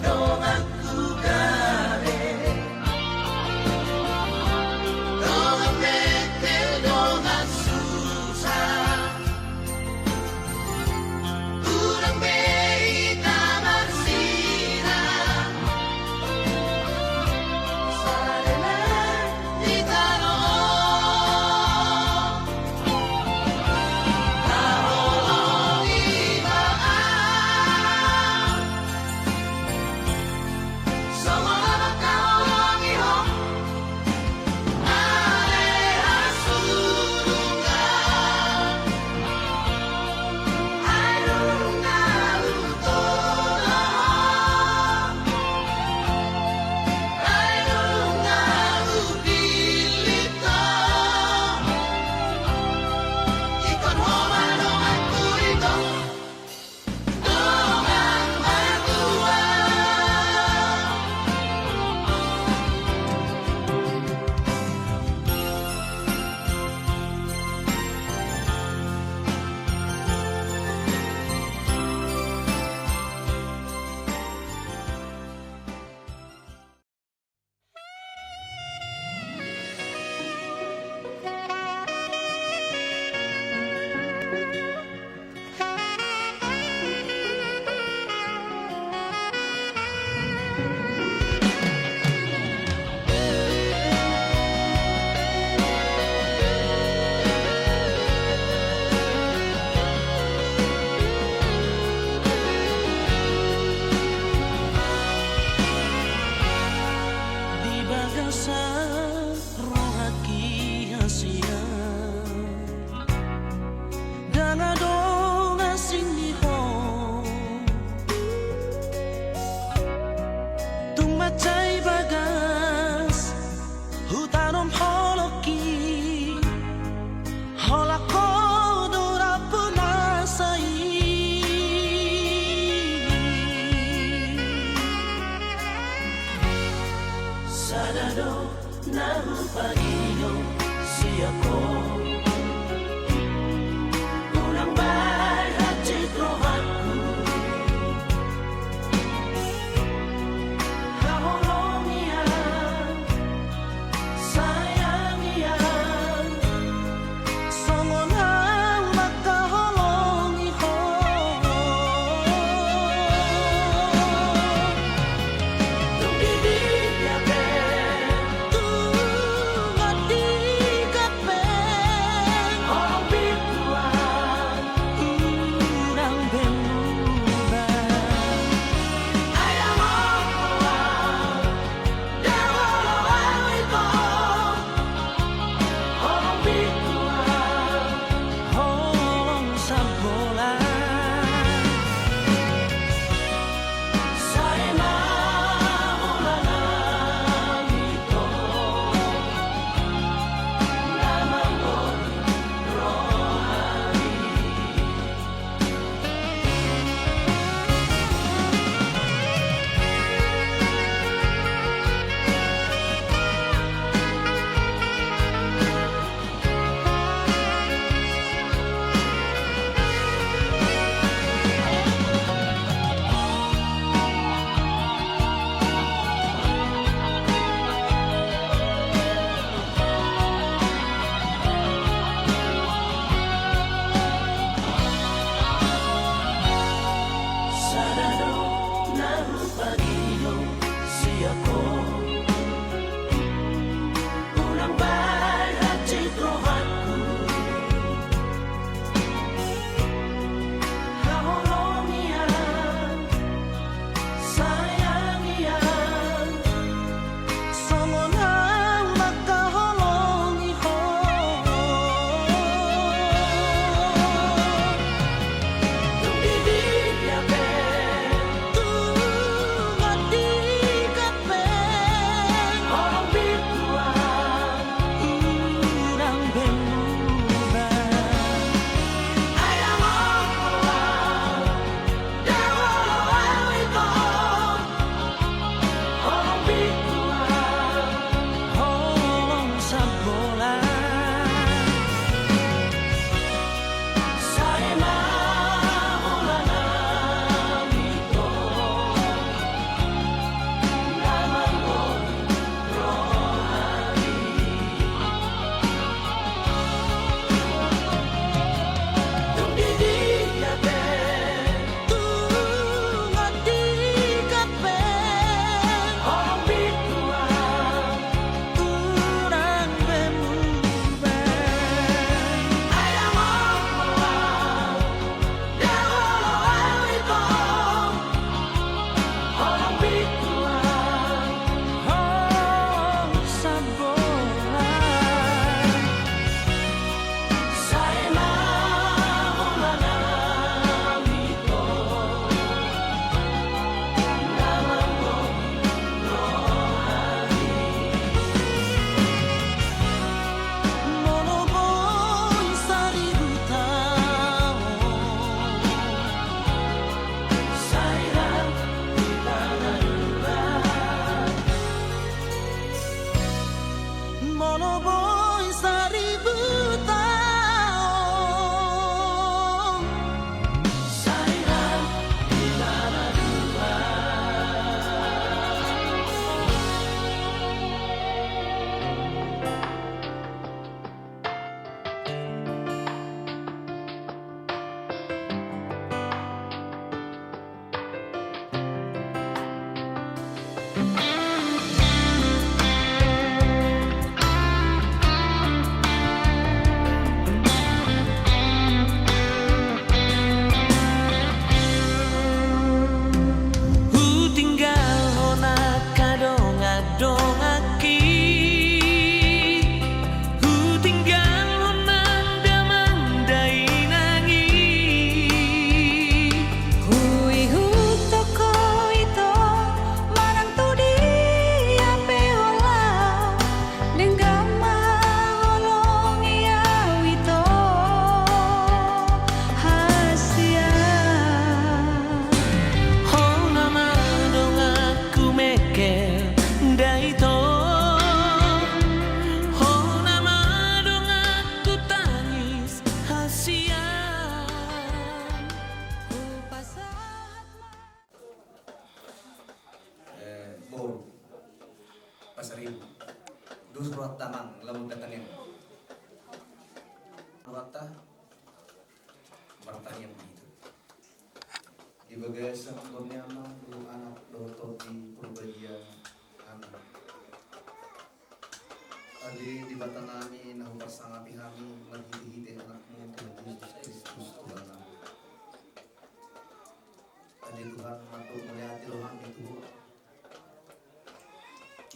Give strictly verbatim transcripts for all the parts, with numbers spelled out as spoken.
Donganku gabe dongan metel, dongan susah. Hurang be hita marsilang, sada nang di tano on. Haholongi ma au, songon na mangkaholongi ho. Ale hasurungan, ai nunga hutolong ho, ai nunga hupillit ho. Ingkon ho ma donganku i tong. Di bagasan rohangki hasian, ndang adong asing ni ho. Tung mansai bagas hutanom holongki, holan ho do rampunasa i. Sada do na hupangidop sian ho, unang bahen hansit rohangku. Haholongi au, sayangi au, songon ahu mangkaholongi ho. Tung di dia pe, tung di dia pe, holong bindu au, unang be muba. Ai dang olo au, dang olo au ingkon, holong bindu au, holong sambola. Sai ma holan au ingkon na manggohi rohami. Sada do na hupangidop sian ho, unang bahen hansit rohangku. Haholongi au, sayangi au, songon ahu mangkaholongi ho. Tung di dia pe, tung Hutinggalhon angka dongan-donganki, hutinggalhon nang damang dainang i. Huihuthon ho ito manang tu dia pe holan, denggan ma holong i au ito hasian. Ho nama donganku mengkel da ito, ho nama donganku tangis hasian. Hupasahat ma. Eh, boru. Pasaribu. Dos rohanta amang, lamun datang i. Rohanta. Martangiang ma hita. Di bagasan tondi ni Ama, dohot Anak, dohot Tondi Porbadia. Amin. Ale Debata nami, na huparsangapi hami marhitehite Anakmu Tuhan Jesus Kristus Tuhannami. Ale Tuhan, mandok mauliate do hami tu Ho.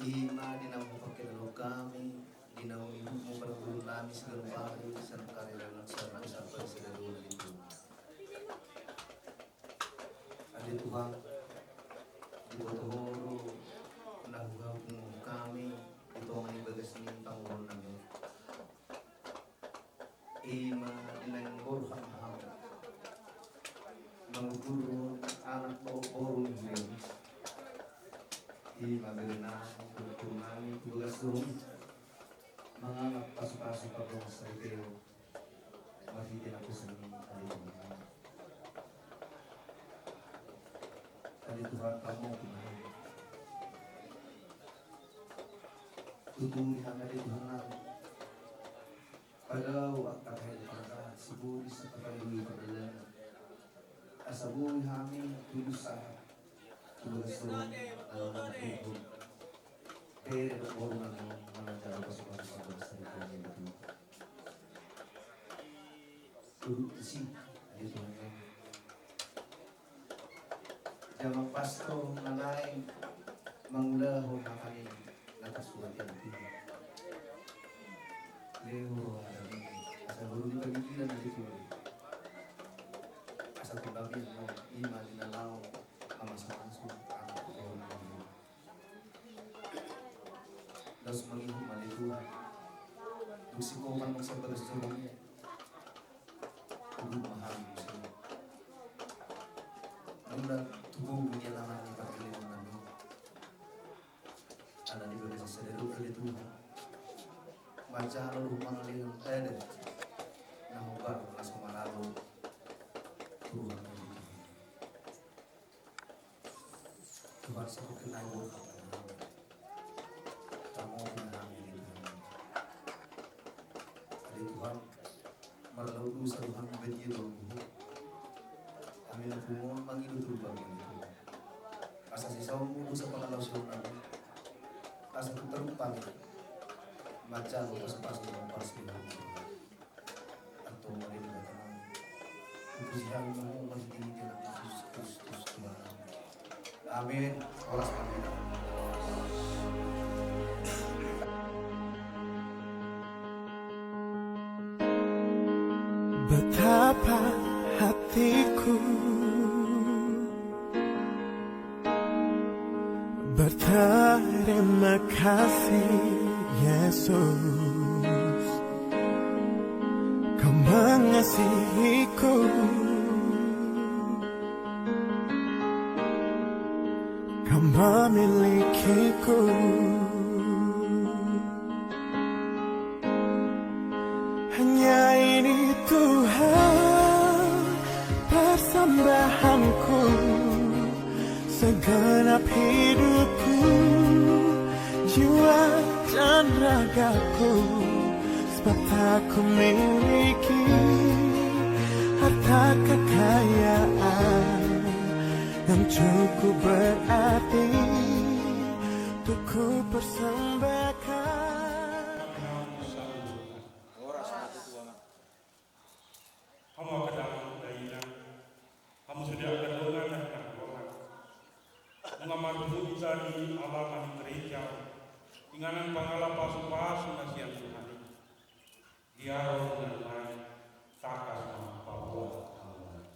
I ma di naung hupangkilala hami, di naung ihut Ho parguru nami siganup ari, sian karereon, sian dosa, sian sadari on, ale Tuhan. Ale Tuhan, diboto Ho do na huhapung hami di tonga ni bagas ni pangurupion nami. I ma di naeng borhat hami mangudurhon anak dohot boru ni huria. I ma bere nami, boru nami, tu bagas dohot mangalap pasupasu pardongansaripeon. Marhite na poso ni ale Tuhan. Ale Tuhan, pamoti ma hami. Tuturi hami ale Tuhan nami. Padao angka hata ni pardalan, sibolis angka pangidoan pardalanan. Asa boi hami tudu sahat tu bagas roha ni Tuhan. Bere dohot boru nami manjalo pasupasu pardongansaripeon, ale Tuhan. Tudu tusi, ale Tuhan. Jaman pastor na naeng mangulahon hata ni na tarsurat i, ale Tuhan. Lehon roha nami, asa boru ni pamikiran, ale Tuhan. Asa tu nami, i ma di na laho mamasumasu anak dohot boru. Laos mangihut ma ale Tuhan. Dung sikopan muse bagas joro i, tubu ma hami muse. Mula tubu ma nian anak ni pargiliran nami. Ala di bagasan sadari on, ale Tuhan, manjalo do mangalehon eda na hombar na so maralo tu roha nami. Tuhan, sahat ma hami, Tuhan. Pamoti ma hami, ale Tuhan. Ale Tuhan, marlaok dosa do hami badia dohot boru. Hami na pungu on mangido tu Ho, ale Tuhan. Asa sisongon dosa pangalaosion nami, asa tu tarlupa hami manjalo pasupasu dohot parsihohot. Antong ale Debata nami, hupuji hami ma Ho marhitehite Anakmu Jesus Kristus Tuhan. Amin. Horas ma hita. Betapa hatiku berterima kasih, Yesus, Kau mengasihiku, Kau memilikiku. Hanya ini, Tuhan, persembahanku, segenap hidupku, jiwa dan ragaku, sebab tak ku miliki harta kekayaan yang cukup berarti Sembahkan. Horas ma tutu, Amang. Hamu angka damang dainang, hamu sude angka dongan na hinaholongan. Nunga marpungu hita di alaman ni gereja, inganan pangala pasupasu na sian Tuhan i. Di ari na naeng tangkas ma paboa hamu.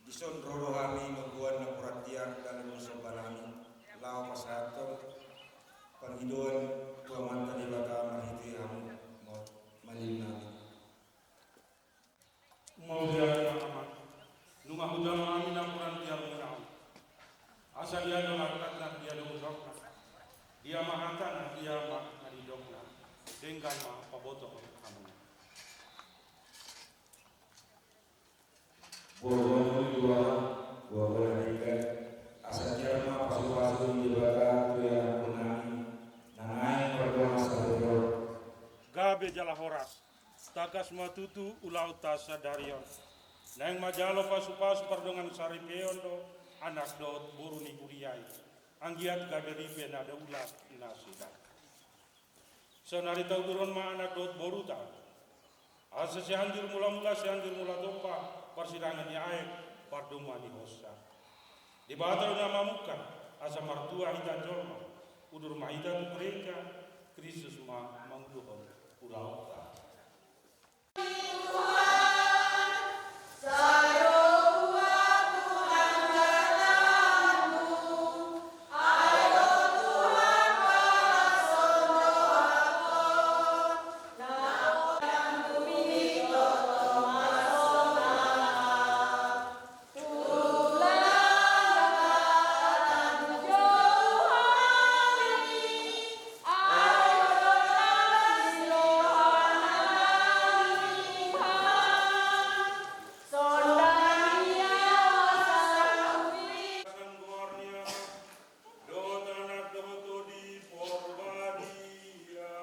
Dison ro do hami mamboan napuran tiar dalan ni somba nami, laho pasahathon pangidoan tu Amanta Debata marhite hamu ma-, malilinami. Mauliate ma Amang, nunga hujalo hami napuran tiarmuna on. Asa dia do langkatna, dia do usorna, dia ma hatana, dia ma na nidokna, denggan ma pabotohon hamu. Boa-boa ni dua, boa-boa na denggan. Asa tiar ma pasupasu ni Debata tu ia nami na naeng mardongan sadari on. Gabe jala horas. Tangkas ma tutu ulaonta sadari on. Naeng manjalo pasupasu pardongan saripeon do anak dohot boru ni huria i. Anggiat gabe ripe na daula nasida. Saonari tauduron ma anak dohot boruta. Asa Sianjur Mulamula, Sianjur Mulatompa, parsirangan ni aek, pardomuan ni hosa. Debata do na mamungka, asa martua hita jolma, udur ma hita tu gereja, Kristus ma manguluhon ulaonta. Dohot Anak dohot Tondi Porbadia.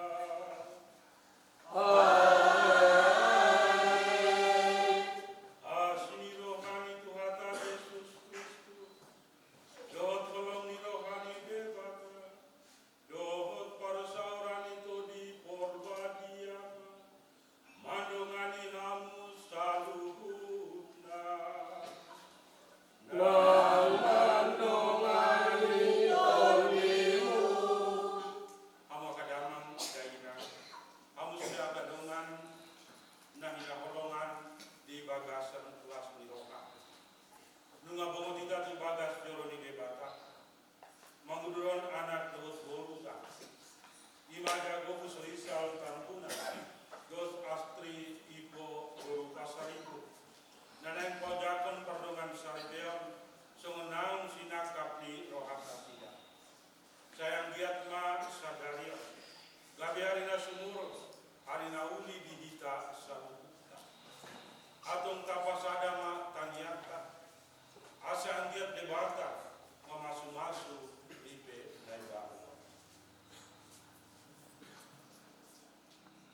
Amen. Asi ni roha ni Tuhanta Jesus Kristus, dohot holong ni roha ni Debata, dohot parsaoran ni Tondi Porbadia mandongani hamu saluhutna. Nang mandongani tondimu. Hamu angka damang dainang, hamu sude angka dongan na hinaholongan di bagasan las ni roha. Nunga bongot hita tu bagas joro ni Debata. Manguduron anak dohot boruta. I ma Jakobus Rizal Tambunan, dohot Astri Ipo boru Pasaribu. Na naeng paojakhon pardongan saripeon, songon naung sinangkap ni rohanasida. Sai anggiat ma sadari on gabe ari na sumurung, ari na uli di hita saluhutna. Antong tapasada ma tangiangta, asa anggiat Debata mamasumasu ripe na imbaru.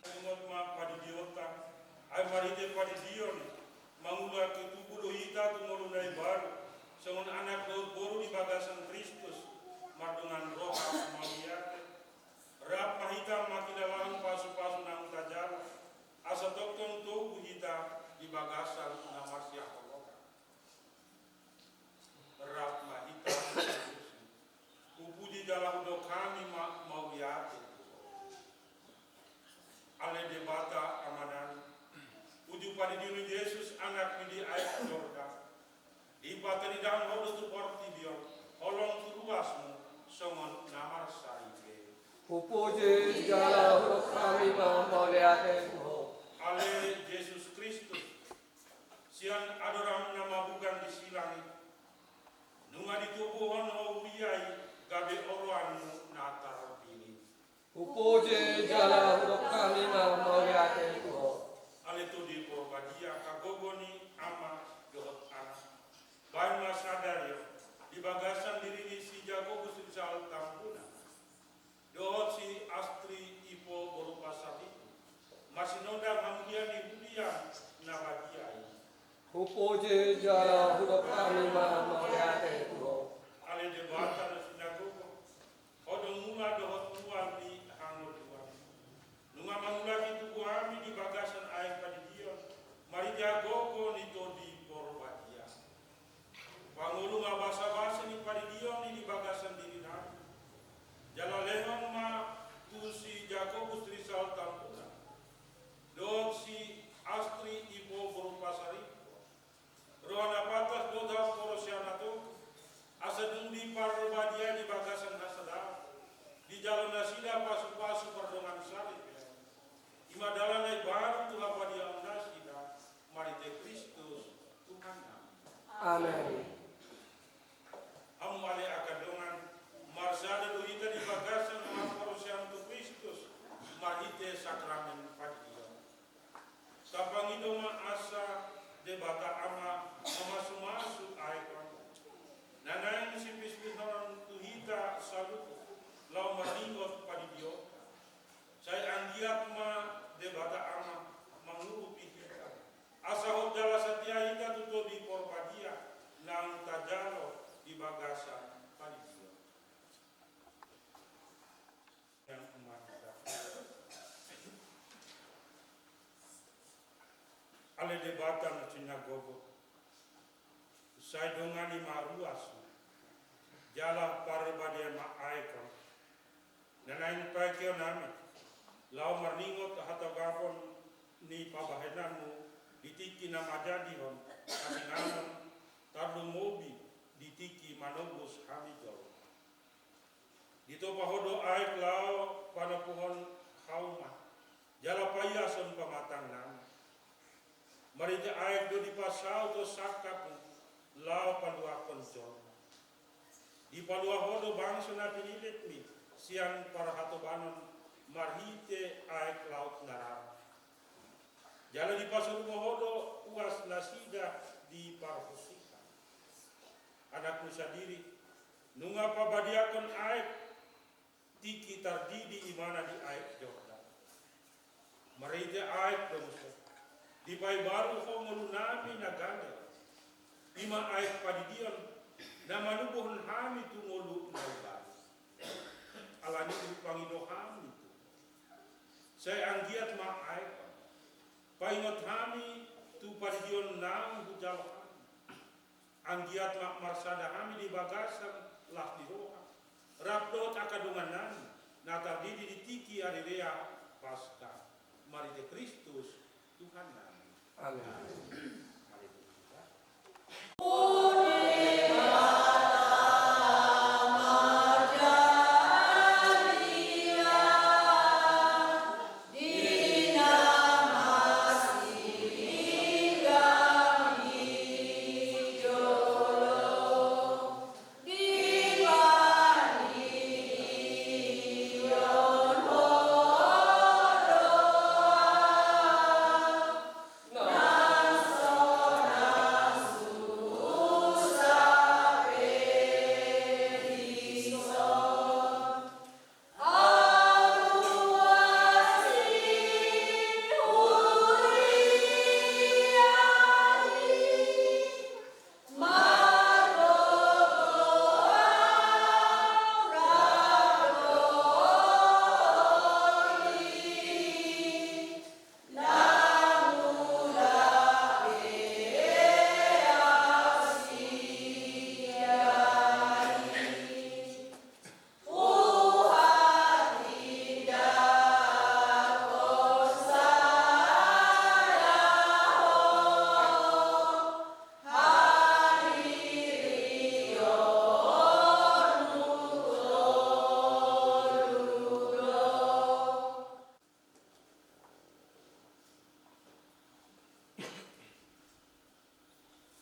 Ingot ma padidionta, ai marhite padidion mangulahon tubu do hita tu ngolu na imbaru, songon anak dohot boru di bagasan Kristus, mardongan roha mauliate. Rap ma hita mangkilalahon pasupasu naung tajalo, asa tongtong togu hita di bagasan na marsihaholongan. Rap ma hita. Hupuji jala hudok hami ma mauliate. Ale Debata Amanami, uju padidion ni Jesus Anakmi di aek Jordan, dipatanidang Ho do tu portibi on holong tu ruasMu songon na marsaripe. Hupuji jala hudok hami ma mauliate tu Ho. Ale Jesus Kristus, sian adoram na mabugang di silangit, nunga ditubuhon Ho huria i gabe oloanMu na tarpilih. Hupuji jala hudok hami ma mauliate tu Ho. Ale Tondi Porbadia, hagogo ni Ama dohot Anak, bahen ma sadari on di bagasan diri ni si Jakobus Rizal Tambunan dohot si Astri Ipo boru Pasaribu, marsinondang hamulian ni huria na badia i. Hupuji jala hudok hami ma mauliate tu Ho. Ale Debata na Bagasan panitia. Yang umat kita. Ale Debata na sinagogo. Sai dongani ma ruas. Jala parbadia ma aek on. Na naeng paekeon hami, laho marningot hatogapon ni pabahenanmu di tingki na manjadihon hasinganon tarlumobi di tingki manobus hami jolma. Ditopa ho do aek laho panompuhon hauma, jala paiason pamatangnami. Marhite aek do dipasaut ho sangkapmu laho paluahon jolma. Dipalua ho do bangso na pinillitmi sian parhatobanon marhite aek Laut na Rarang. Jala dipasorbu ho do uas nasida di parhusihon. Anakmu sandiri, nunga pabadiakon aek tingki tardidi, imana di aek Jordan. Marhite aek do muse dipaibaru ho ngolunami na gale, ima aek padidion na manubuhon hami tu ngolu na baru. Alani i pangido hami tu, sai anggiat ma aek on paingot hami tu padidion naung hujalo hami. Anggiat ma marsada hami di bagasan las ni roha, rap dohot angka dongannami na tardidi di tingki ari rea Paska, marhite Kristus Tuhannami. Amin. Amin. Mari kita.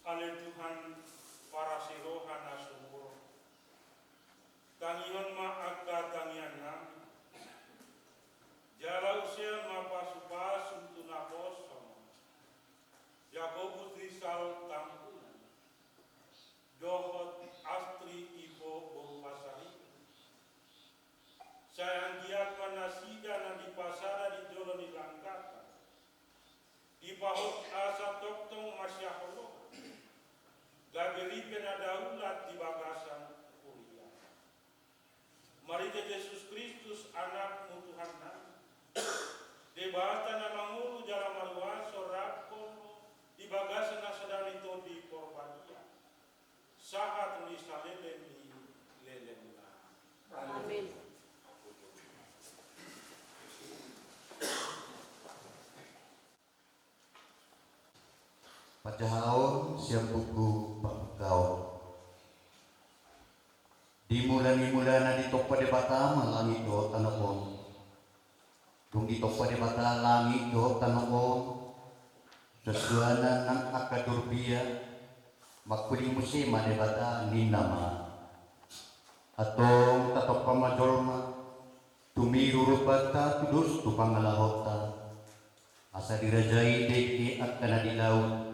Ale Tuhan, parasi roha na sumurung, tangihon ma angka tangiangnami, jala usean ma pasupasu tu naposom, Jakobus Rizal Tampunan, dohot Astri Ivo boru Pasaribu. Sai anggiat ma nasida na dipasada di jolo ni langkata, dipahot asa tongtong masihaholongan, gabe ripe na daulat di bagasan huria. Marhite Jesus Kristus, Anakmu Tuhannami, Debata na mangolu jala maruaso, rap Ho di bagasan na sada ni Tondi Porbadia, sahat ni saleleng ni lelengna. Amin. Pajahaon sian buku Pambukaon. Di mula ni mulana ditompa Debata ma langit dohot tano on. Dung ditompa Debata langit dohot tano on, suansuanan nang angka dorbia, mangkuling muse ma Debata, ninna ma: Antong tatompa ma jolma, tumiru rupanta tudos tu pangalahonta, asa dirajai dengke angka na di laut,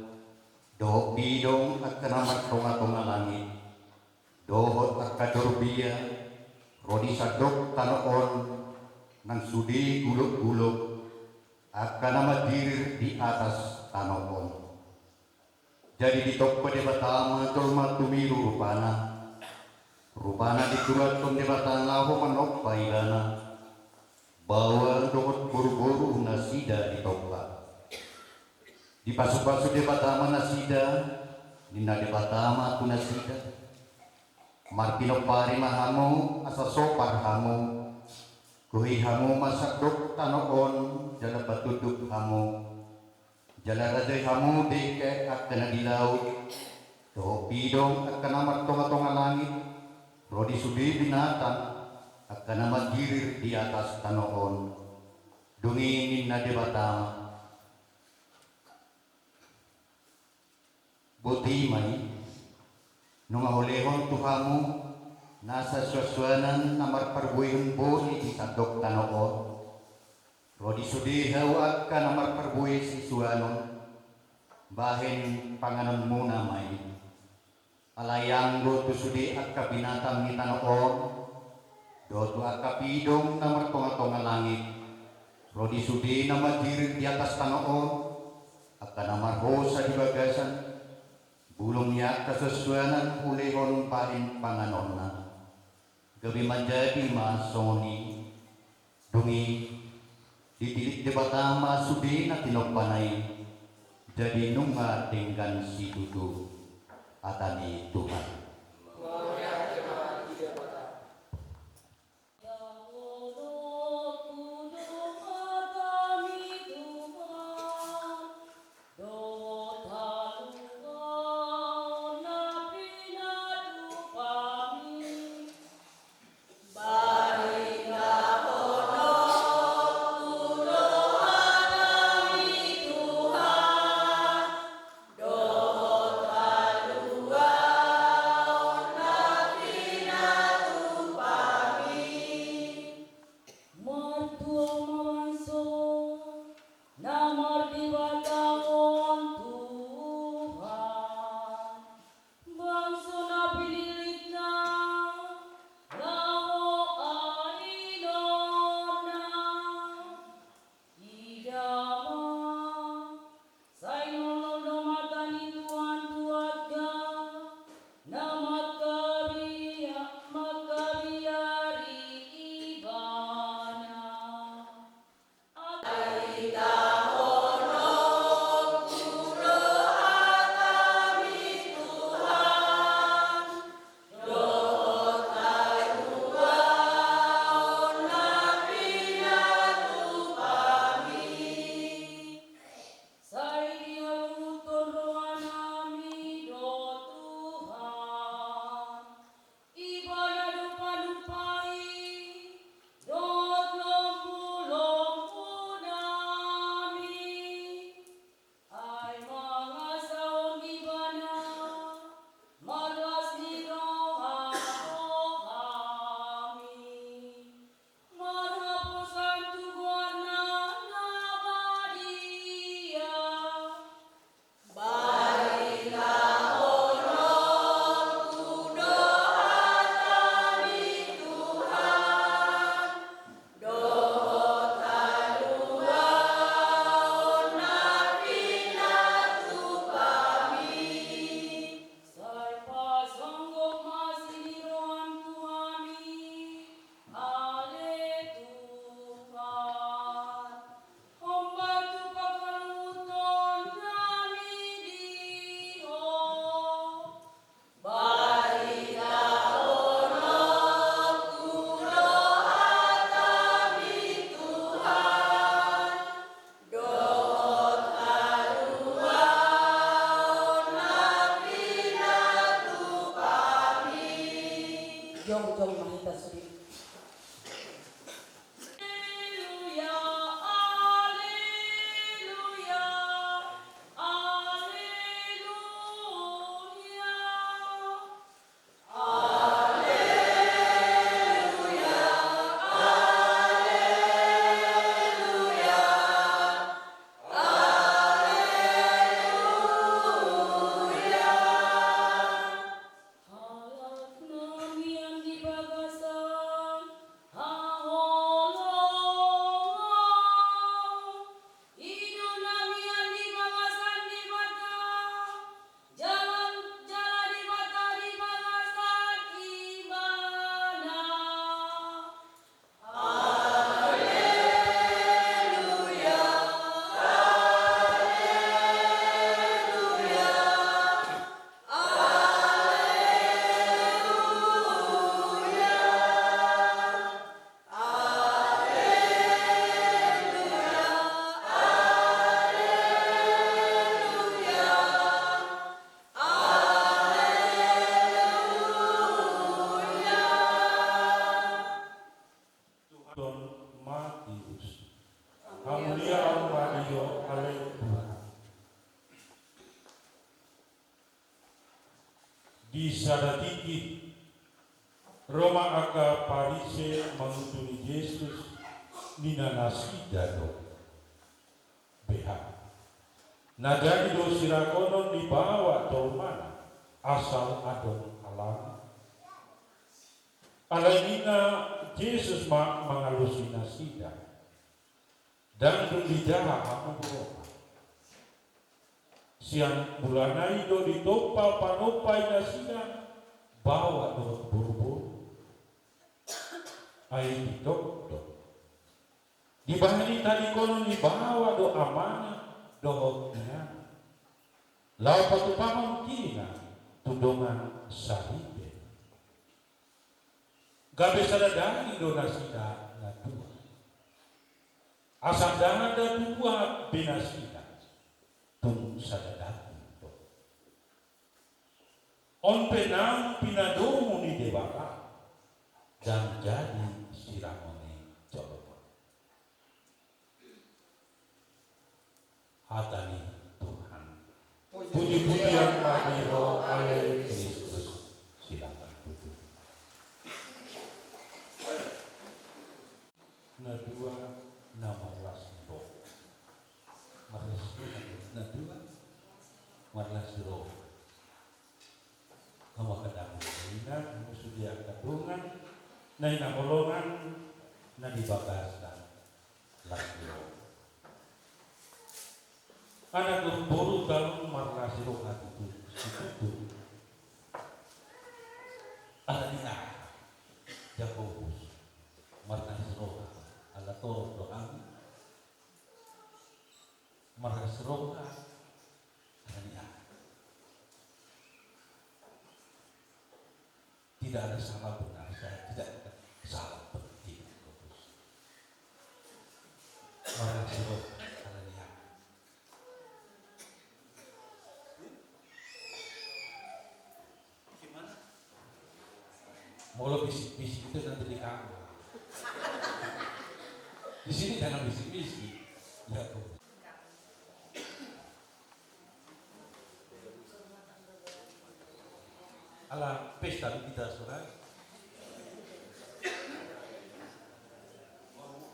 dohot didong angka na martongatonga langit, dohot angka dorbia ro di sandok tano on, nang sude gulokgulok angka na matirir di atas tano on. Jadi ditompa Debata ma jolma tumiru rupana, Pala dituduhon Debata laho manompa ibana, baoa dohot boruboru nasida ditompa. Dipasupasu Debata ma nasida, ninna Debata ma tu nasida: Marpinompari ma hamu asa sopar hamu, gohi hamu ma sandok tano on, jala patunduk hamu. Jala rajai hamu dengke angka na di laut, dohot pidong angka na martongatonga langit, ro di sude binatang angka na manggirir di atas tano on. Dung i ninna Debata: Boti ma i, nunga hulehon tu hamu nasa suansuanan na marparbuehon boli di sandok tano on, ro di sude hau angka na marparbue sisuanon, bahen panganonmuna ma i. Alai anggo tu sude angka binatang ni tano on, dohot tu angka pidong na martongatonga langit, ro di sude na manggirir di atas tano on, angka na marhosa di bagasan, bulung ni angka suansuanan hulehon bahen panganonna. Gabe manjadi ma songon i. Dung i ditilik Debata ma sude na tinompana i, jadi nunga denggan situtu. Hata ni Tuhan. Martua ma bangso na mardibatahon Tuhan, bangso na pinilitna laho arinonna. Ida ma, sai nolnol do mata ni Tuhan tu angka na mangkabiari Ibana. Sai dihaluhuthon rohanami do Tuhan, Ibana do panumpahi dohot lombulombunami. Ai mangasahon Ibana marlas ni roha do hami, marhaposan tu goarna na badia. Sai pasonggop ma asi ni roham tu hami, ale Tuhan, hombar tu panghaluhuton nami di Ho. Jongjong ma hita sude. Aleluya, aleluya, aleluya. Halak na mian di bagasan Sada tingki, ro ma angka Parise mangutu ni Jesus, ninna nasida do: Beha, na jadi do siragonon dibawa jolmana, asal adong halangan? Alai ninna Jesus ma mangalusi nasida: Ndang dung dijaha hamu roha. Sian mulana i do ditompa panompa i nasida baoa dohot boruboru. Ai didok do: Dibahen i tadingonon dibawa do amana dohot inana, laho patupahon hina tu dongan saripe. Gabe sada daging do nasida na dua. Asa ndada dua be nasida, tung sada daging do. On pe naung pinadomu ni Debata, ndang jadi siragon ni jolma. Hata ni Tuhan. Puji-pujian ma di Ho ale Kristus. Silakan duduk. Na dua, na marlas ni roha. Marlas ni roha, na dua, marlas ni roha. Hamu angka dongan, na musu di angka dongan na hinaholongan na di bagasan las ni roha. Anak dohot boru, tong marlas ni roha tutu situtu. Ala ni aha Jakobus marlas ni roha? Ala torop do hami marlas ni roha. Ala ni aha? Tidak ada salah benar, saya tidak ada salah penting. Marlas ni roha ala ni aha? Gimana? Molo bisik-bisik itu nanti di kamar. Di sini jangan bisik-bisik. Ya, tuh. Ala pesta di hita sonari.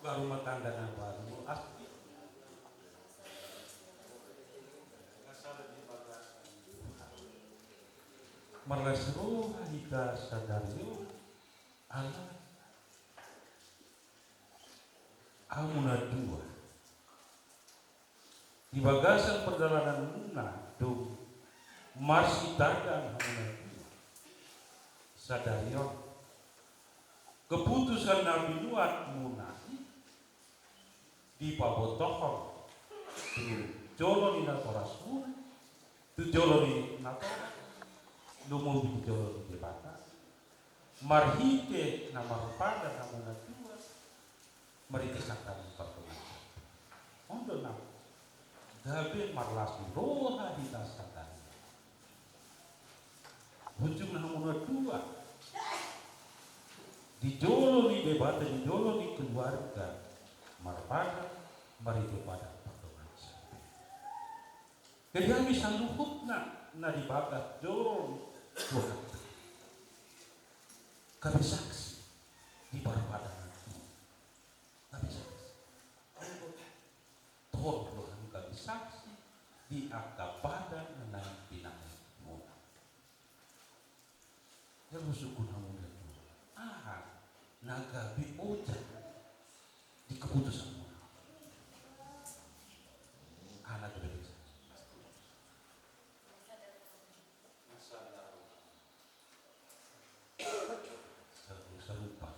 Baru rumah tangga na baru, asli. Marlas ni roha hita sadari on, ala hamu na dua. Di bagasan pardalananmuna do marsitagan hamu na dua sadari on. Keputusan na binuatmuna i dipabotohon tu jolo ni natorasmuna, tu jolo ni natorasmuna, lumobi tu jolo ni Debata. Marhite na marpadan hamu na dua, marhite sangkap ni pardongan. On do na gabe marlas ni roha hita sadari. Ujungna hamu na dua di jolo ni Debata, di jolo ni keluarga, marpadan, marhite padan pardongan. Jadi hami saluhutna na di bagas joro ni Tuhanta gabe saksi di parpadanan on. Gabe saksi. Torop do hami gabe saksi di angka padan na naeng pinahanmuna. Jala husungkun hamu na dua, aha na gabe oja di keputusanmuna? Aha na gabe oja? Sarupa.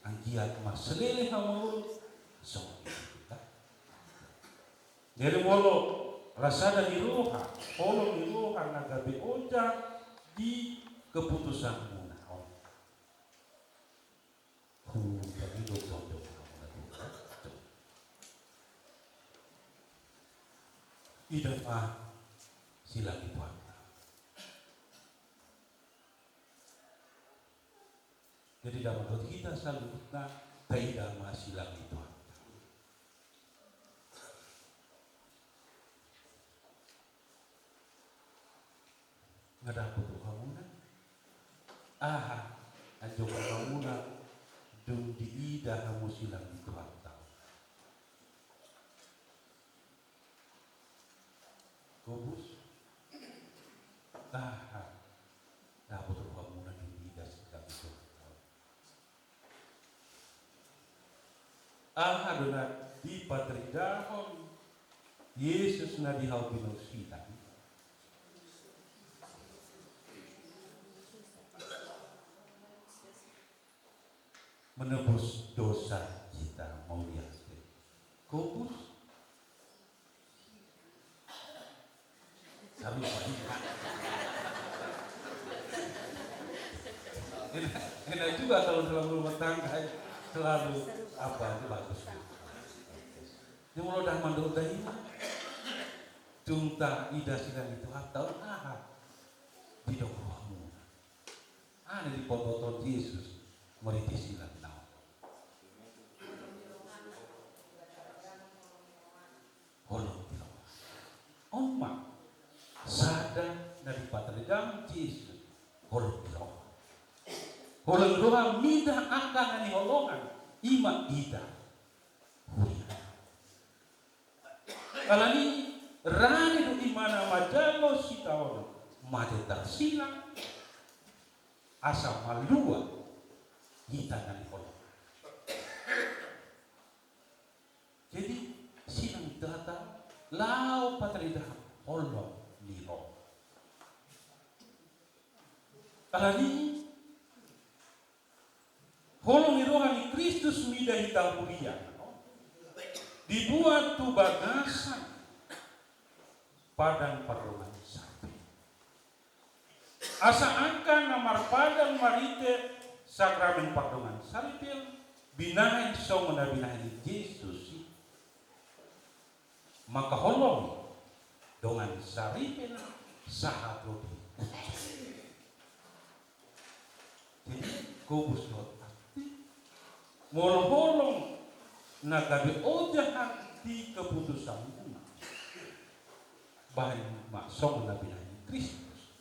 Anggiat ma saleleng hamaolon songon i. Jadi molo ra sada ni roha, holong ni roha na gabe oja di keputusanmuna on. Hupagido tondong hamu na dua. Ida ma silang ni Tuhanta. Jadi damang dohot hita saluhutna taida ma silang ni Tuhanta. Nga dapot do hamuna Aha anjou rohamuna dung diida hamu silang ni Tuhanta? Gobus. Aha dapot rohamuna dung diida silang ni Tuhanta? Aha do na dipataridahon Jesus na di hau binousinan? Menebus dosa hita, mauliate. Gobus. Sarupa juga. Enak, enak juga kalau dalam rumah tangga, ya. Selalu apa itu bagus. Ini molo dah mandok dah ini. Dung taida silang ni Tuhanta, aha didok rohamuna? Aha na dipabotohon Jesus marhite silang na on? Holong ni roha. On ma sada na dipataridahon Jesus, holong ni roha. Holong ni roha mida angka na niholongan, i ma ita. Huria. Alani rade do ibana manjalo sitaonon, mate tarsilang, asa malua hita na niholongan. Jadi silang ni Tuhanta laho pataridahon holong ni roha. Alani holong ni roha ni Kristus mida hita huria, dibuat tu bagasan padang pardongansaripeon. Asa angka na marpadan marhite sakramen pardongansaripeon binahen songon na binahen ni Jesus i. Mangkaholongi dongan saripe na sahat ro di ujung. Jadi gobus dohot ate, molo holong na gabe ojahan di keputusanmuna, bahen ma songon na binahen ni Kristus.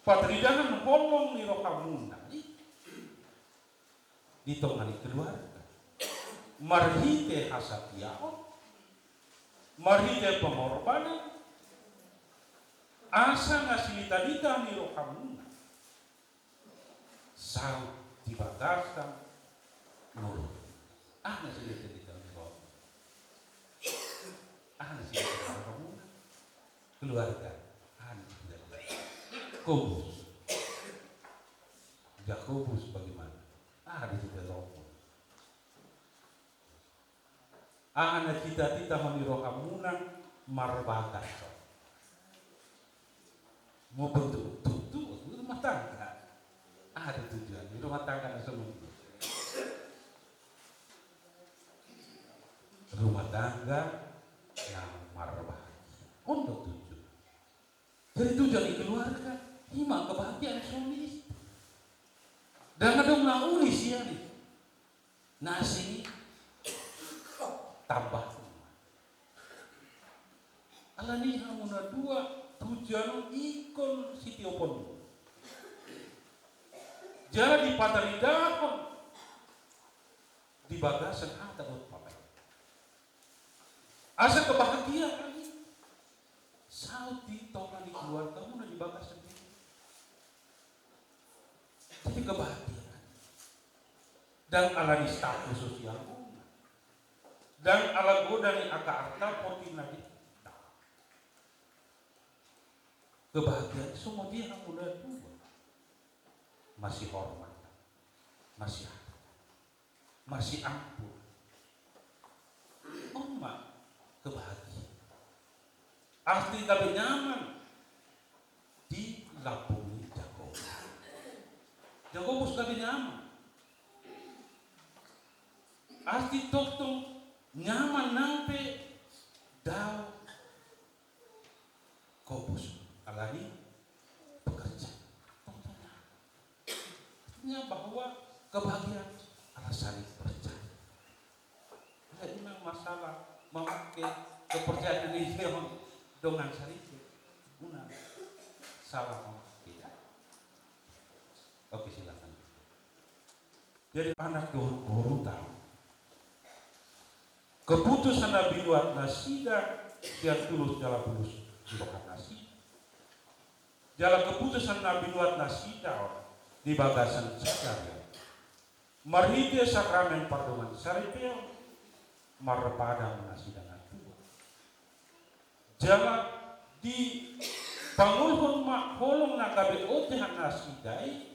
Pataridahon holong ni rohamuna i di tonga ni keluarga, marhite hasatiaon, marhite pengorbanan, asa na sinitalita ni rohamuna saut di bagasan ngolu. Aha na sinitalita ni rohamuna? Aha na sinitalita ni rohamuna? Keluarga. Aha na sinitalita? Gobus. Jakobus bagaimana? Aha do sinitalita ni rohamuna? Aha na sinitalita ni rohamuna marbagas on? Mau bentuk tutu rumah tangga. Aha do tujuan ni rumah tangga na songon i? Rumah tangga na marbahagia. On do tujuan. Jadi tujuan ni keluarga i ma kebahagiaan suami istri. Ndang adong na uli sian i. Na asing i tambah. Alani i hamu na dua tujuan on ingkon sitiopon. Jadi pataridahon di bagasan hata dohot pamean. Asa kebahagiaan i saut di tonga ni keluargamuna di bagasan i. Jadi kebahagiaan. Ndang alani status sosialmuna. Ndang ala godang ni angka arta potin na di. Kebahagiaan songon dia hamu na dua. Masihormat. Masiadopan. Masiampun. On ma kebahagiaan. Asa gabe nyaman di lambung ni Jakobus. Jakobus gabe nyaman. Asa tongtong nyaman nang pe dao Jakobus alani pekerjaan. Artinya bahwa kebahagiaan ala saling percaya. Jadi memang masalah memakai kepercayaan ini memang dongan saripe. Unang salah memakai. Jadi anak dohot boruta. Keputusan na binuat nasida sian tulus jala bulus di roha nasida. Jala keputusan na binuat nasida on di bagasan sadari on. Marhite sakramen pardongan saripeon, marpadang nasida na tua. Jala dipangulhon ma holong na gabe otehan nasida i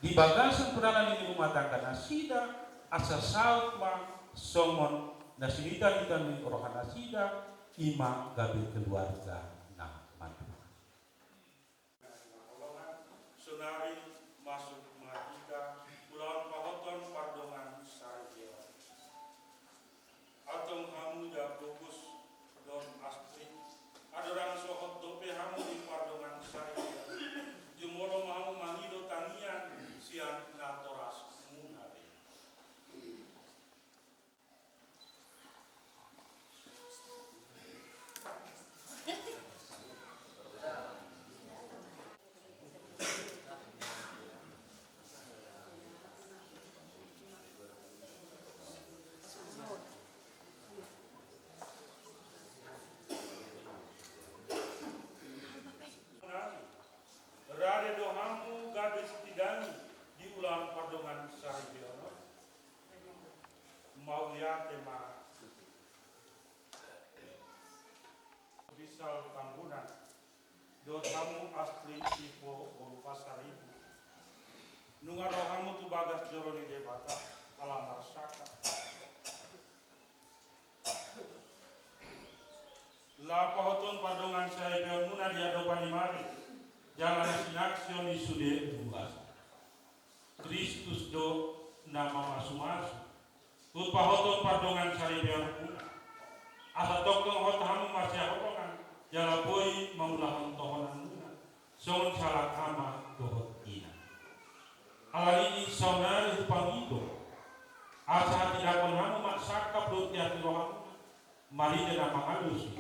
di bagasan pardalanan ni rumah tangga nasida, asa saut ma songon na sinita-nita ni roha nasida, i ma gabe keluarga na mandua. Sonari masuk ma hita ulaon pahoton pardongan saripeon. Antong hamu Jakob dohot Astri, andorang so hot dope hamu di pardongan saripeon, jumolo ma hamu mangido tangiang sian natorasmuna be. Rade do hamu gabe sitidangi di ulaon pardongan saripeon on. Mauliate ma. Rizal Tambunan, dohot hamu Astri Ipo boru Pasaribu. Nunga ro hamu tu bagas joro ni Debata ala marsangkap. Laho pahoton pardongan saripeonmuna di adopan ni Maria, jala na sinaksihon i sude tu bagasan. Kristus do na mamasumasu. Hupahoton pardongan saripeonmuna, asa tongtong hot hamu marsihaholongan, jala boi mangulahon tohonanmuna songon sahalak ama dohot ina. Alani i saonari hupangido, asa hatindangkon hamu ma sangkap dohot ias ni rohamuna, marhite na mangalusi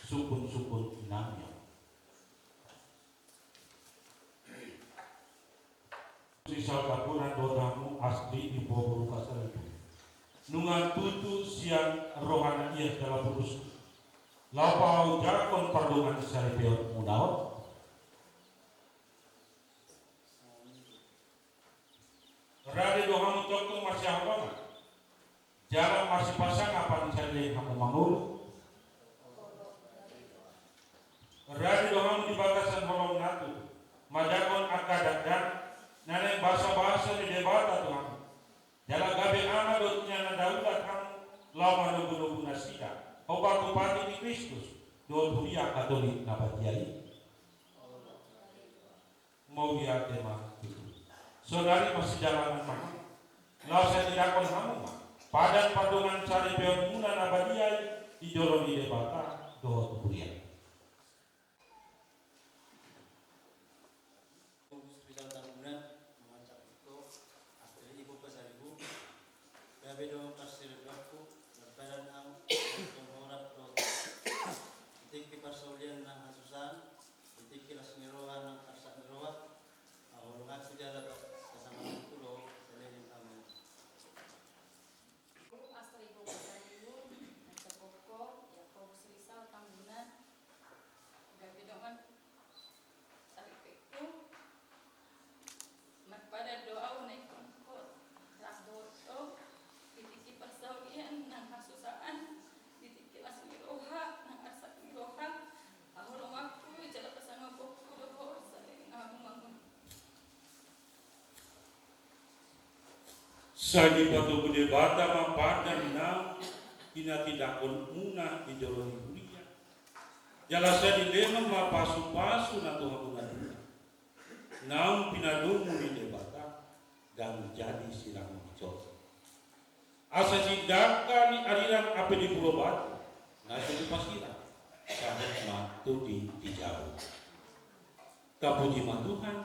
sungkunsungkun inami on. Rizal Tambunan dohot hamu Astri Ipo boru Pasaribu. Nunga tutu sian roha na ias jala bulus laho paojakhon pardongan saripeonmuna on. Rade do hamu tongtong marsihaholongan, jala marsipasangapan sai leleng hamu mangolu. Rade do hamu di bagasan holong na tutu manjangkon angka dakdanak na naeng basabasa ni Debata tu hamu. Jala gabe ama dohot ina na daulat hamu laho manogunogu nasida, hombar tu patik ni Kristus dohot huria Katolik na badia i. Mauliate ma tutu. Saonari marsidalangan ma hamu, laos sai tindangkon hamu ma padan pardongan saripeonmuna na badia i di jolo ni Debata dohot huria. Rizal Tambunan, mangancak iko, Astri Ipo Pasaribu, gabe do parsirituanku, marpadan ahu, tong horap do. Di tingki parsaulian nang hasusaan, di tingki las ni roha nang arsak ni roha, ahu holonganku jala pasangaponku do saleleng hamu. Astri Ipo Pasaribu, na cokokko, Jakobus Rizal Tambunan, gabe dongan saripeonku, marpadan do ahu na ingkon hot rap dohot ho, di tingki parsaulian nang hasusaan, di tingki las ni roha nang arsak ni roha, ahu holonganku jala pasangaponku do ho saleleng hamu mangolu. Sai dipatogu Debata ma padan na pinatindanghonmuna di jolo ni huria. Jala sai dilehon ma pasupasu na tu hamuna dua. Naung pinadomu ni Debata, ndang jadi sirang ni joro. Asa sindangka ni ariran ape di Pulo Batam, na so dipasilang, sahat ma tu di tijau. Tapuji ma Tuhan,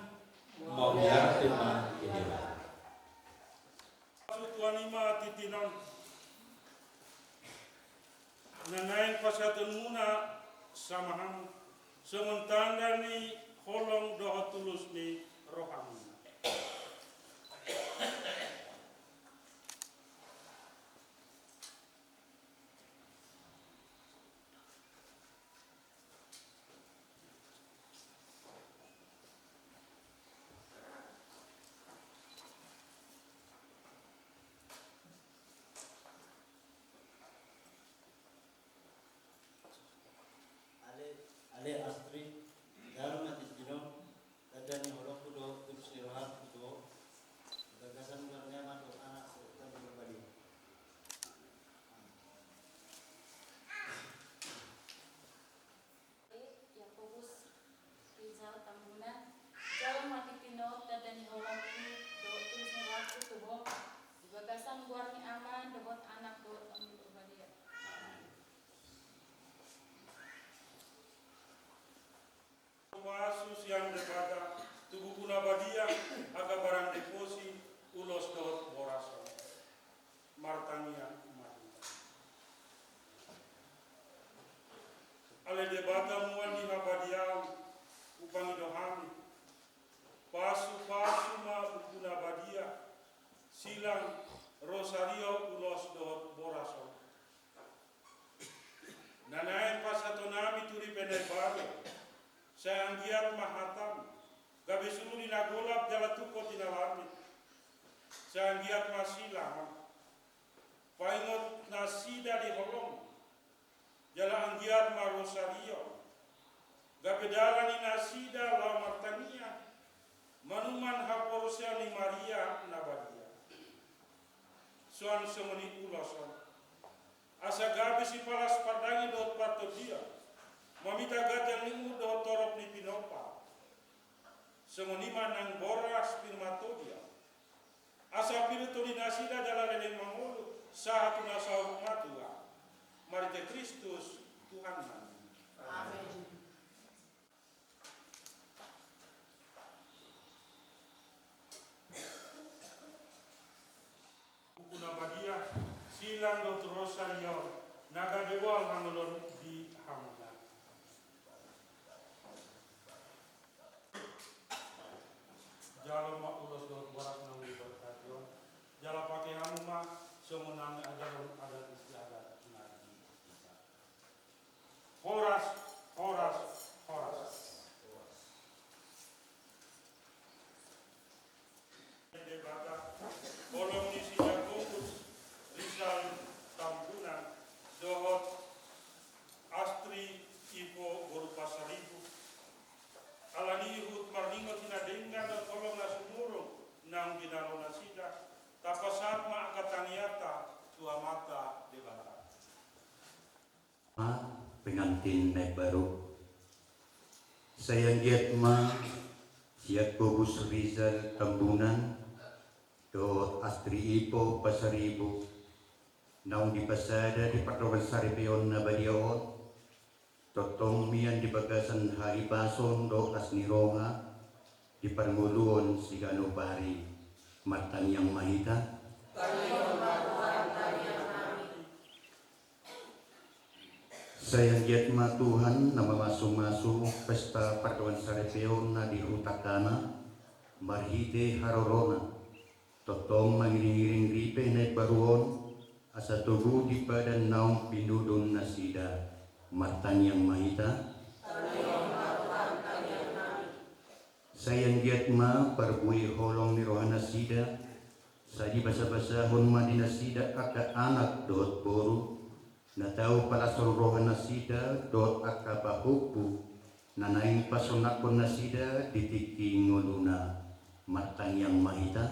mauliate ma di Debata. Tuhan i ma tintin on, na naeng pasahatonmuna sama hamu, songon tanda ni holong dohot tulus ni rohamuna. Rosario ulos dohot boras on. Na naeng pasahaton nami tu ripe na imbaru, sai anggiat ma hatam, gabe suru di na golap jala tungkot di na lami. Sai anggiat ma silang paingot nasida di holong, jala anggiat ma Rosario gabe dalan ni nasida laho martangiang manuman haporseaon ni Maria na badia. Suang songon i ulos on, asa gabe sipalas pardaging dohot partondion, mamita ganjang ni umur dohot torop ni pinompar. Songon i ma nang boras pir martondion, asa pir tondinasida jala leleng mangolu sahat tu na saur matua. Marhite Kristus Tuhannami. Amen. Buku na badia, silang dohot Rosario, na gabe boan hangoluan di hamuna. Jalo ma ulos dohot boras na uli berkati on. Jala pake hamu ma songon na niajarhon adat istiadat na di. Horas, horas, horas. Debata, holong ni si Jakobus Rizal Tambunan dohot Astri Ipo boru Pasaribu. Alani i huhut marningot i na denggan dohot holong na sumurung naung jinalo nasida, tapasahat ma angka tangiangta tu Amanta Debata. Pengantin na imbaru. Sai anggiat ma si Jakobus Rizal Tambunan dohot Astri Ipo Pasaribu naung dipasada di pardongan saripeon na badia on, tongtong mian di bagasan hahipason dohot las ni roha, di parngoluon siganup ari. Martangiang ma hita. Tangiang ma Tuhan, tangiang nami. Sai anggiat ma Tuhan na mamasumasu pesta pardongan saripeon na di hutangkana, marhite harorona, tongtong mangiringiring ripe na imbaru on, asa togu di padan naung pinudun nasida. Martangiang ma hita. Tangiang ma Tuhan, tangiang nami. Sai anggiat ma parbue holong ni rohanasida, sai dibasabasahon ma di nasida angka anak dohot boru, na tau palashon rohanasida dohot angka pahompu, na naeng pasonanghon nasida di tingki ngoluna. Martangiang ma hita.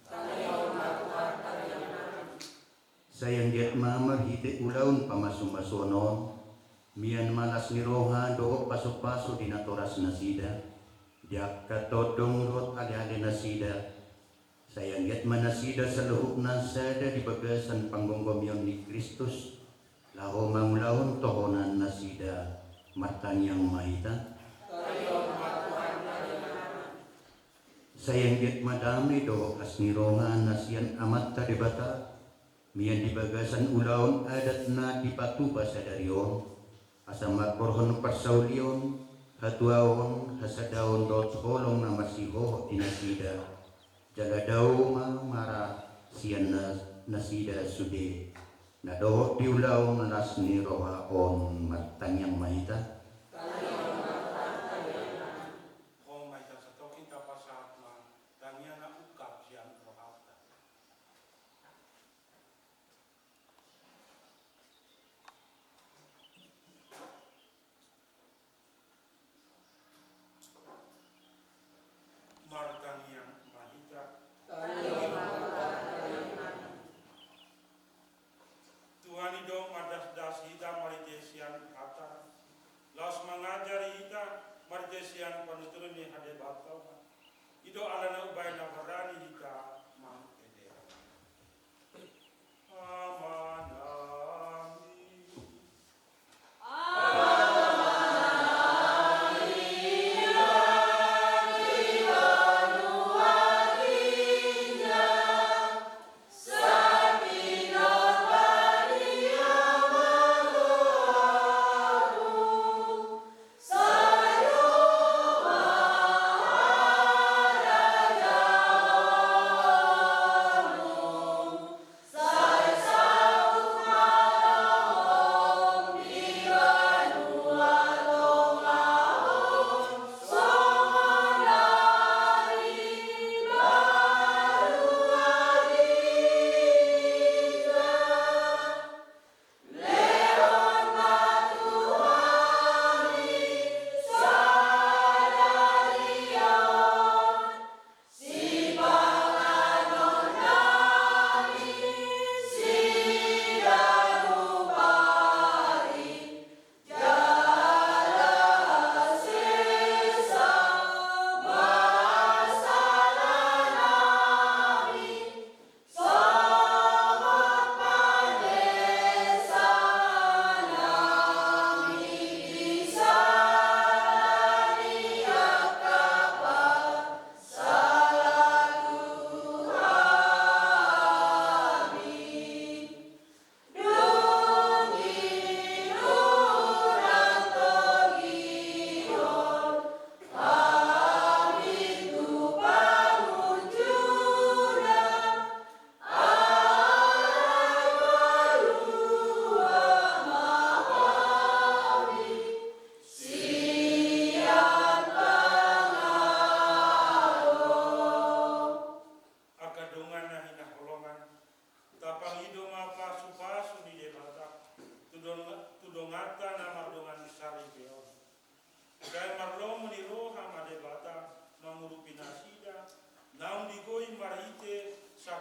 Tangiang ma Tuhan, tangiang nami. Sai anggiat ma marhite ulaon pamasumasuon on, mian ma las ni roha dohot pasupasu di natorasnasida, di angka tondong dohot alealenasida. Sai anggiat ma nasida saluhutna sada di bagasan panggomgomion ni Kristus, laho mangulahon tohonannasida. Martangiang ma hita. Tangiang ma Tuhan, tangiang nami. Sai anggiat ma dame dohot las ni roha na sian Amanta Debata, mian di bagasan ulaon adat na dipatupa sadari on, asa mangkorhon parsaulion, hatuaon, hasadaon dohot holong na marsihohot di nasida, jala dao ma mara sian na-, nasida sude na dohot di ulaon las ni roha on. Martangiang ma hita. Tangiang ma Tuhan, tangiang nami. Ho ma hita satongkin tapasahat ma tangiang na ungkap sian rohanta. Martangiang ma hita. Tuhan i do mandasdas hita marhite sian hata,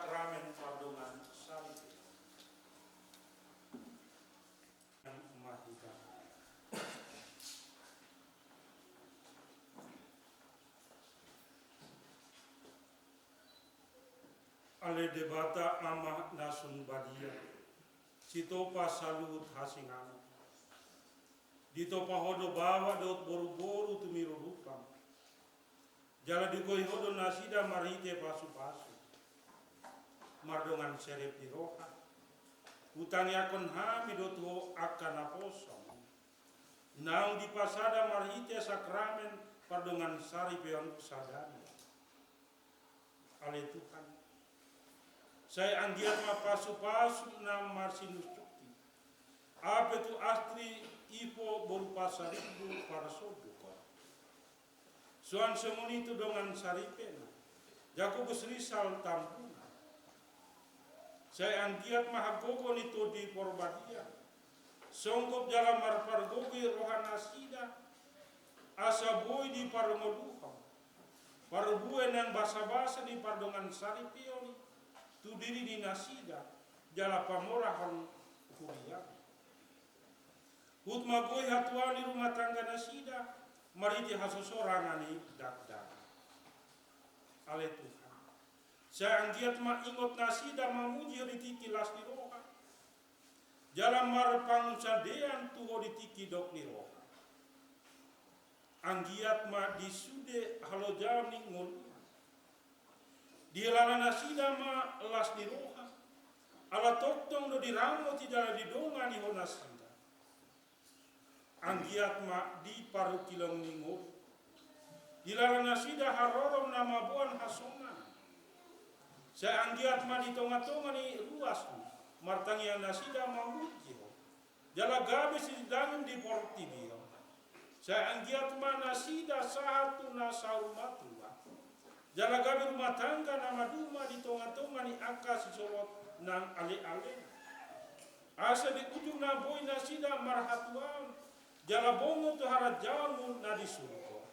Sakramen pardongansaripeon. Mari hita. Ale Debata Ama na sun badia, sitopa saluhut hasinganon. Ditopa Ho do baoa dohot boruboru tumiru rupam. Jala diugoi Ho do nasida marhite pasupasu. Mardongan serep ni roha, hutangiangkon hami do tu Ho angka naposom naung dipasada marhite sakramen pardongansaripeon sadari on. Ale Tuhan, sai anggiat ma pasupasu na marsinusuti, ape tu Astri Ivo boru Pasaribu parsonduk on. Suang songon i tu dongan saripena, Jakobus Rizal Tambunan. Sai anggiat ma hagogoon ni Tondi Porbadia songgop jala marpargogoi rohanasida, asa boi diparngoluhon parbue nang basabasa ni pardongansaripeon i tu diri ni nasida jala pamorahon huriaM. Huhut ma boi hatuaon ni rumah tangga nasida marhite hasosoran ni dakdanak. Ale Tuhan, sai anggiat ma ingot nasida mamuji Ho di tingki las ni roha jala marpangunsandean tu Ho di tingki dok ni roha. Anggiat ma di sude halojaon ni ngolu, dialana nasida ma las ni roha, ala tongtong do diramoti jala didongani Ho nasida. Anggiat ma di parungkilon ni ngolu, dialana nasida haroro na mamboan hasonangan. Sai anggiat ma di tongatonga ni ruasMu martangiang nasida mamuji Ho, jala gabe sidanggin di portibi on. Sai anggiat ma nasida sahat tu na saur matua, jala gabe rumah tangga na maduma di tongatonga ni angka sisolot nang aleale. Asa di ujungna boi nasida marhatuaon jala bongot tu harajaonMu na di surgo.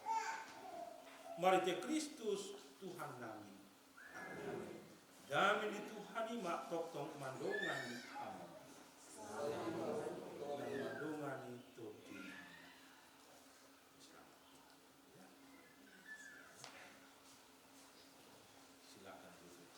Marhite Kristus Tuhannami. Dame ni Tuhan i ma tongtong mandongani hamu. Mandongani Tondi. Silakan duduk.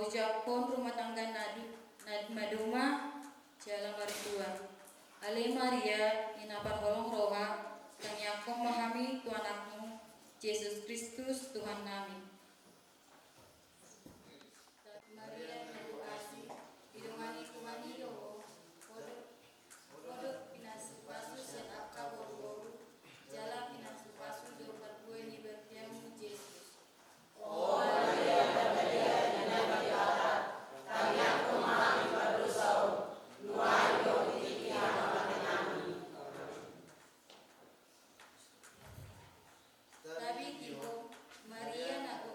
Ujahon rumah tangga na du-, na maduma jala martua. Ale Maria, ina parholong roha, tangiangkon ma hami tu Anakmu, Jesus Kristus, Tuhannami. Maria, na penuh asi, didongani Tuhan i do ho, ho do, ho do pinasupasu sian angka boruboru, jala pinasupasu do parbue ni bertianmu, Jesus. O Maria, na badia di Nabi Debata, tangiangkon ma hami pardosa on, nuaeng dohot di tingki hamamatennami. Tabiti ho, Maria, na ho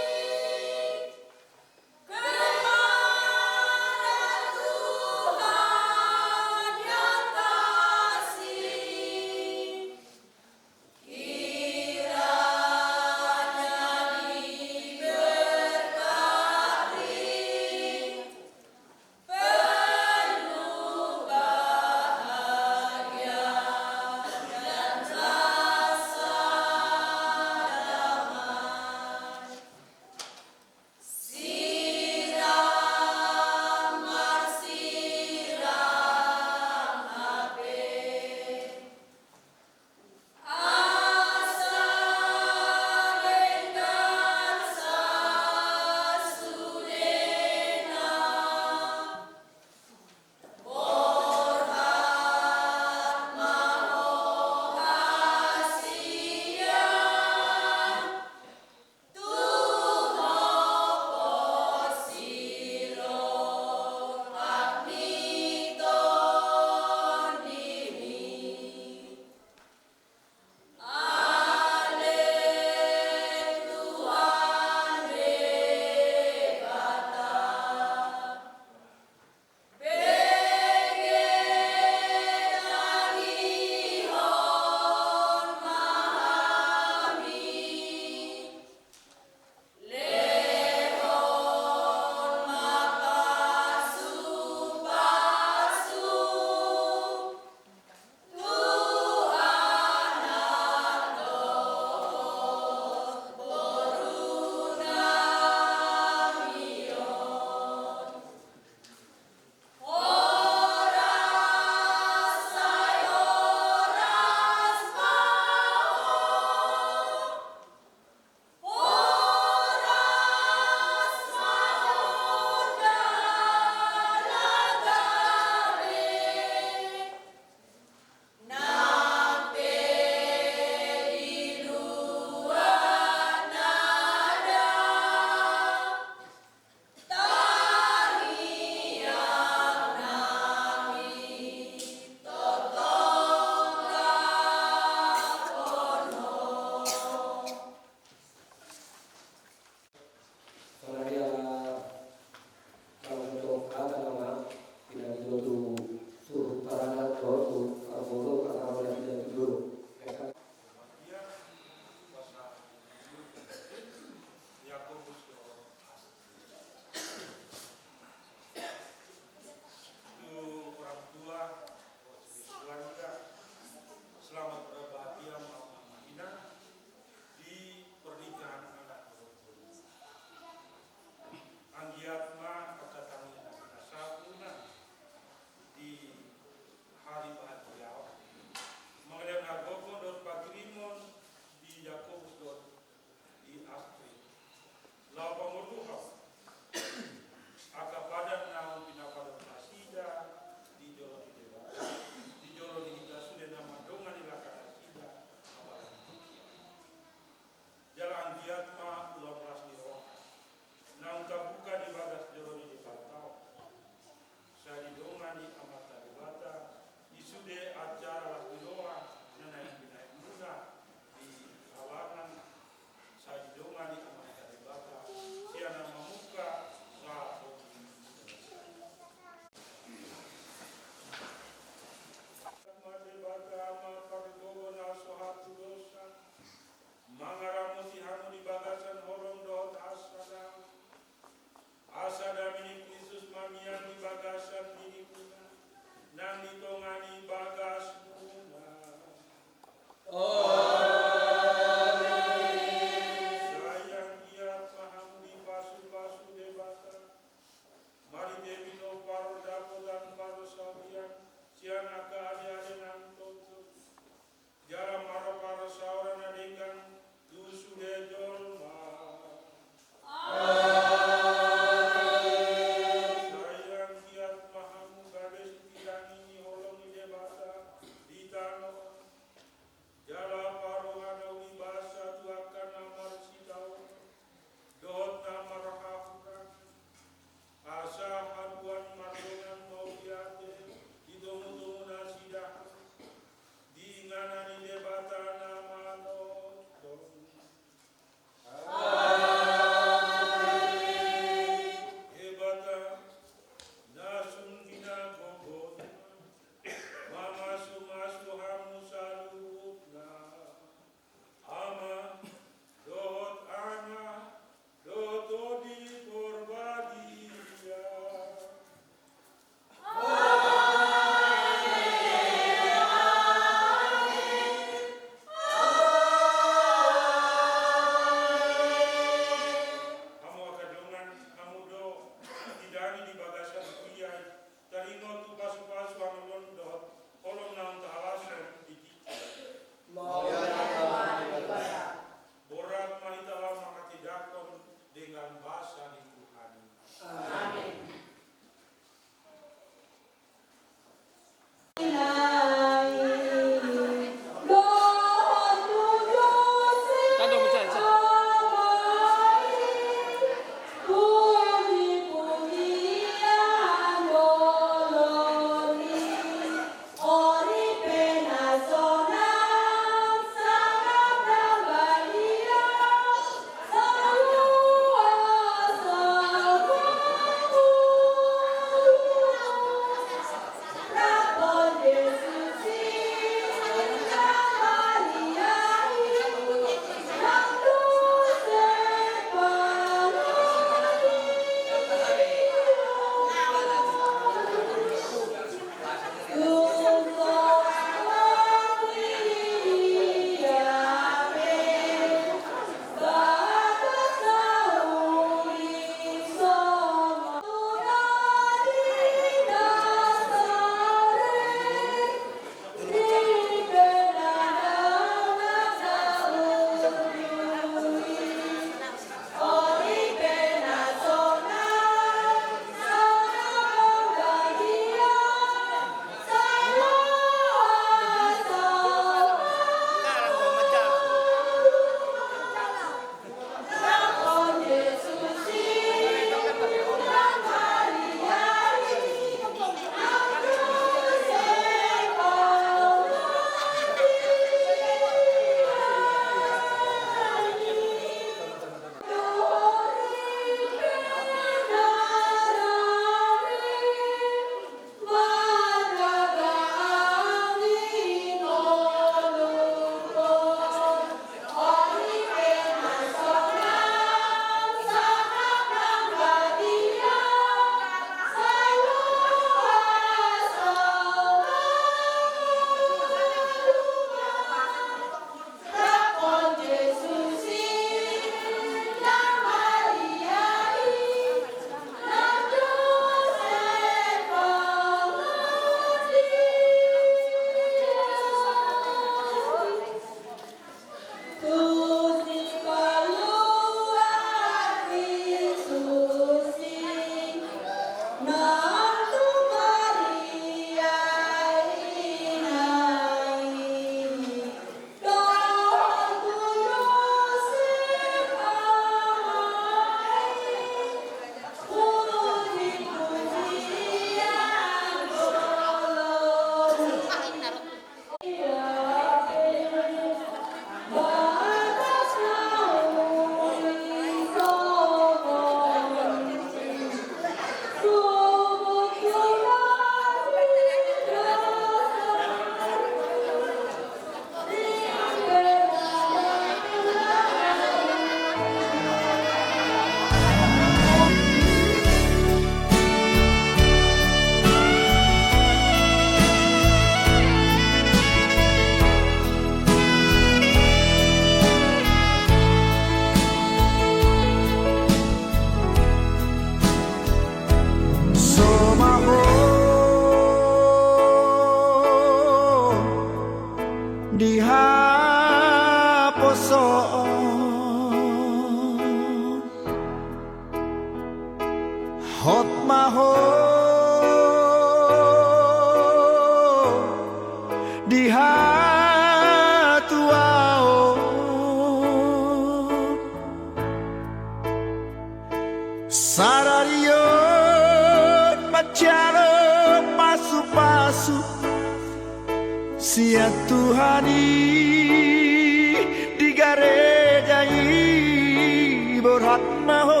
Sian Tuhan i di gareja i, borhat ma ho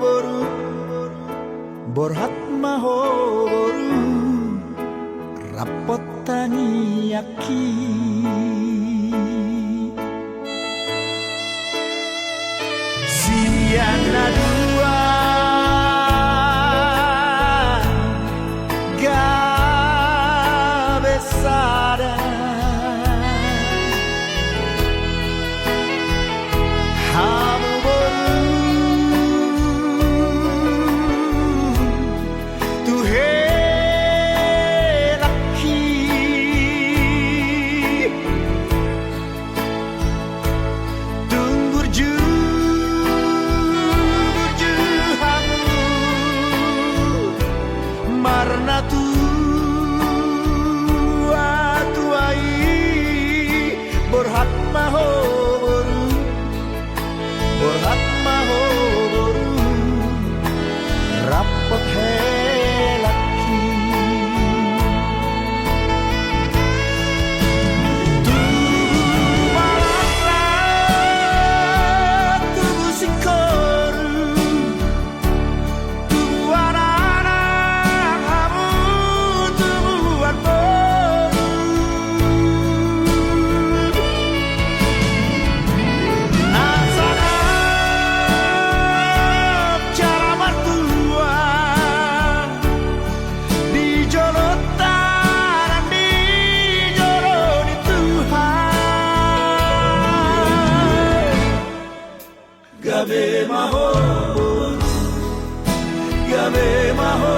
boru, borhat ma ho boru, rap hot tangiangki. Sian na dua gabe sada, hamu boru tu helangki. Tung burju, burju hamu marnatua-tua i, borhat ma ho boru, borhat ma ho boru, rap hot helangki. Tubu balakna, tubu singkoru, tubu anak-anak hamu, tubu boru. Na sadap jala martua di jolo tanan, di jolo ni Tuhan. Gabe ma ho, gabe ma ho.